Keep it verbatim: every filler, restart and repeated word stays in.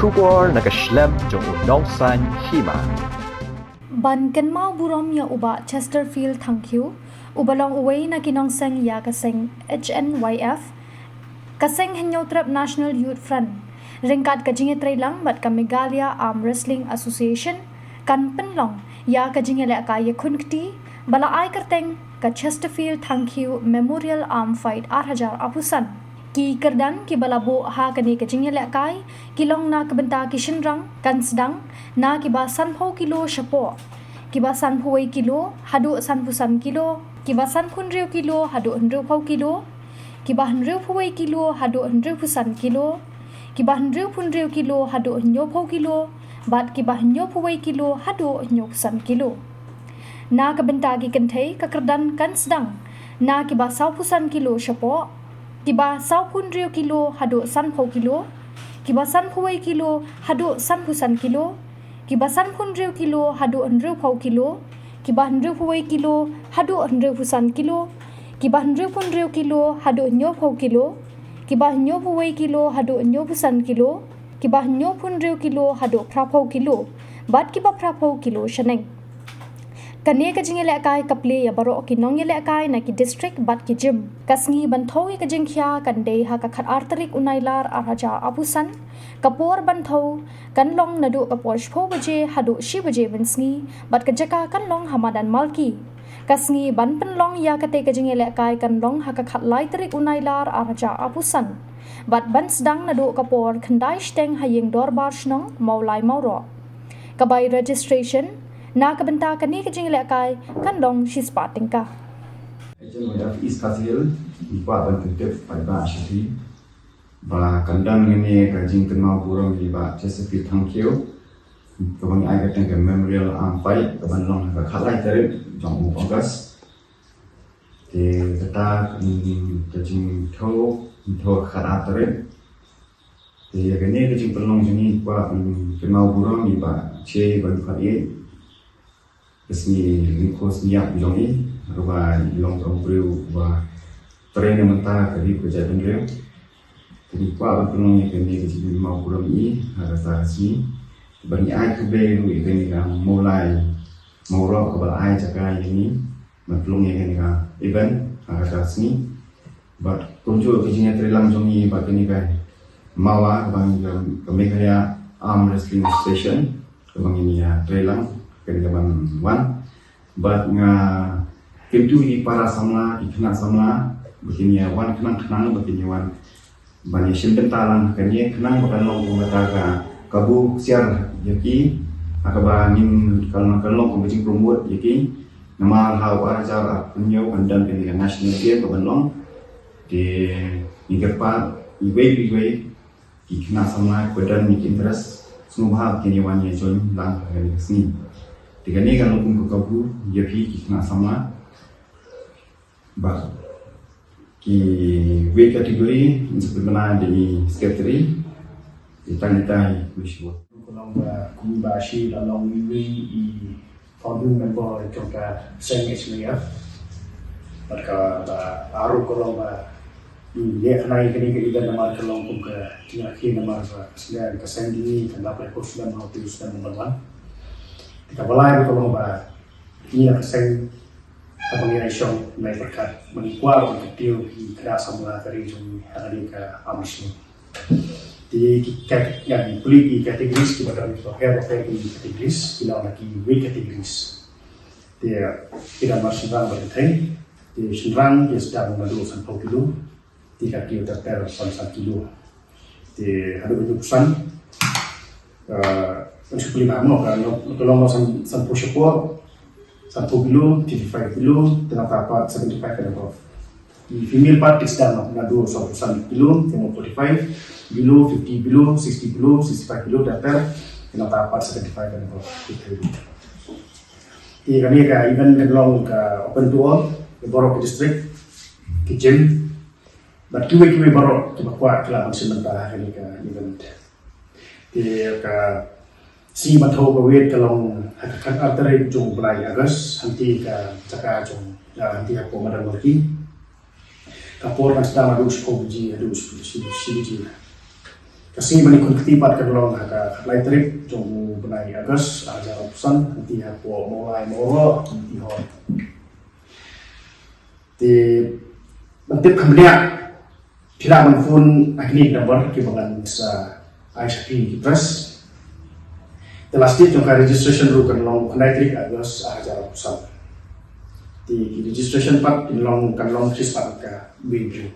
Khubor na ka shlem jong u Nongsaiñ Hima. Ban kynmaw burom ïa u Bah Chesterfield Thangkhiew, uba long uwei na ki nongseng ïa ka seng H N Y F, ka seng Hynñiewtrep National Youth Front, ryngkat ka jingïatreilang bad ka Meghalaya Arm Wrestling Association, kan pynlong ïa ka jingïalehkai ïakhun kti ba la ai kyrteng ka Chesterfield Thangkhiew Memorial Arm Fight ar hajar arphew san. Ki kyrdan kiba la buh ha kane ka jingïalehkai ki long na ka bynta ki shynrang, kan sdang na kiba sanphew kilo shapoh, kiba sanphew wei kilo haduh sanphew san kilo, kiba sanphew hynriew kilo haduh hynriewphew kilo, kiba hynriewphew wei kilo haduh hynriewphew san kilo, kiba hynriewphew hynriew kilo haduh hynñiewphew kilo, bad kiba hynñiewphew wei kilo haduh hynñiewphew san kilo. Na ka bynta ki kynthei, ka kyrdan kan sdang na kiba sawphew san kilo shapoh, kiba sawphew hynriew kilo haduh sanphew kilo, kiba sanphew wei kilo haduh sanphew san kilo, kiba sanphew hynriew kilo haduh hynriewphew kilo, kiba hynriewphew wei kilo haduh hynriewphew san kilo, kiba hynriewphew hynriew kilo haduh hynñiewphew kilo, kiba hynñiewphew wei kilo haduh hynñiewphew san kilo, kiba hynñiewphew hynriew kilo haduh phraphew kilo, bad kiba phraphew kilo shaneng. Kane ka jingïalehkai ka plie ïa baroh ki nongïalehkai na ki district bad ki gym. Ka sngi ban thew ïa ka jingkhia kan dei ha ka khatar tarik u Nailar ar hajar arphew san. Ka por ban thew kan long naduh ka por shiphew baje haduh shi baje mynsngi, bad ka jaka kan long ha madan Malki. Ka sngi ban pynlong ïa kata ka jingïalehkai kan long ha ka khatlai tarik u Nailar ar hajar arphew san. Bad ban sdang naduh ka por khyndai shiteng ha ïing dorbar shnong Mawlai Mawroh. Ka bai registration na ka bynta kane ka jingïalehkai kan long shispah tyngka. Agent of East Khasi Hills, i Bah Ban Tip Pai Ba Shati, ba kan don kane ka jingkynmaw burom ïa i Bah Chesterfield Thangkhiew, kaba ngi ai kyrteng ka Memorial Arm Fight, kaban long ha ka khatlai tarik jong u August. Te kata, mm, ka jingthew, thew ka khatar tarik. Te ïa kane ka jingpynlong jong ngi, kwah ban kynmaw burom ïa i Bah Che Ban Khat Ïeit. Ka sngi Lyngkho Sniap jong i, kaba i long ka briew ba trei na mynta ka ri ka jaitbynriew. Te ngi kwah ban pynlong ïa kane ka jingkynmaw burom ïa i ha kata ka sngi. Ba ngi ai khublei ruh ïa kane ka Mawlai Mawroh kaba la ai jaka ïa ngi ban pynlong ïa kane ka event ha kata ka sngi. Bad kumjuh ka jingïatreilang jong ngi bad kane ka MAWA, kaba ngi ka, ka Meghalaya Arm Wrestling Association, kaba ngi ïatreilang kane kaban wan. Bad nga kyntu ïa ki para samla, ki khynnah samla, ba kin ïa wan khnang khnang, ba kin ïa wan ban ïa shim bynta lang kane, khnang ba kan long kum kata ka kabu ksiar ïa ki, ha kaba ngin kan, kan long kum ka jingpromote ïa ki. Namar ha u ar hajar arphew hynñiew kan don kane ka national game kaban long. Te ngi kyrpad iwei pa iwei ki khynnah samla kiba don ïa ki interest, sngewbha ba kin ïa wan ïa join lang ha kane ka sngi. Te kane kan long kum ka kabu ïa phi ki khynnah samla. Bad ki weight category, ngi sa pynbna da i secretary, i tang i tai, wish you. Ka long ba, kum ba shi la long iwei i founding member jong ka seng H N Y F. Bad kaba ar ruh ka long ba ngi ïa kane, kane ka event namar ka long kum ka jingïakhih namar ba ka seng, ka seng jong ngi kan dap lai phew snem ha u snem number one. Kaba lai ruh ka long ba ngi la ka seng Haba ngi ïa shong nai pyrkhat, ba ngi kwah ban kyntiew ïa ki khynnah samla ka ri jong ngi ha kane ka arm wrestling. Te ki, ka, ïa ki pule ki categories kiba don, kiba her bapher ki categories, ki long na ki weight categories. Te ki don mar shynrang bad kynthei. Te shynrang ki sdang naduh sanphew kilo. Te ka kiew ter ter san, san kilo. Te haduh hynñiew phew san, ah, kan shu plie bha mo, ka long, ka long san, sanphew shapoh, sanphew kilo, fifty-five kilo, te nangta pat seventy-five and above. Te female part te sdang naduh sawphew san kilo, te mo forty-five, below fifty, below sixty, below sixty-five kilo, ter ter, te nangta pat seventy-five and above. Te kane ka event kan long ka open to all, ka baroh ka district, ka gym, bad kiwei kiwei baroh kiba kwah ki lah ban shim bynta ha kane ka event. Te ka sngi ban thew ka weight ka long ha ka khatar tarik jong u bnai August, hangtei ka jaka jong, ah, hangtei hapoh Madan Malki. Ka por kan sdang naduh shiphew baje haduh shi, shi, shi baje. Ka sngi ba ngin khun kti pat kan long ha ka khatlai tarik jong u bnai August ar hajar arphew san, hangtei hapoh Mawlai Mawroh, hangtei hoi. Te ban tip kham bniah, phi lah ban phone ha kine ki number kiba ngan sa ai sha phi ki address. Te last date jong ka registration ruh kan long khatlai tarik August ar hajar arphew san. Te ki registration pat kin long, kan long shispah ka main queue.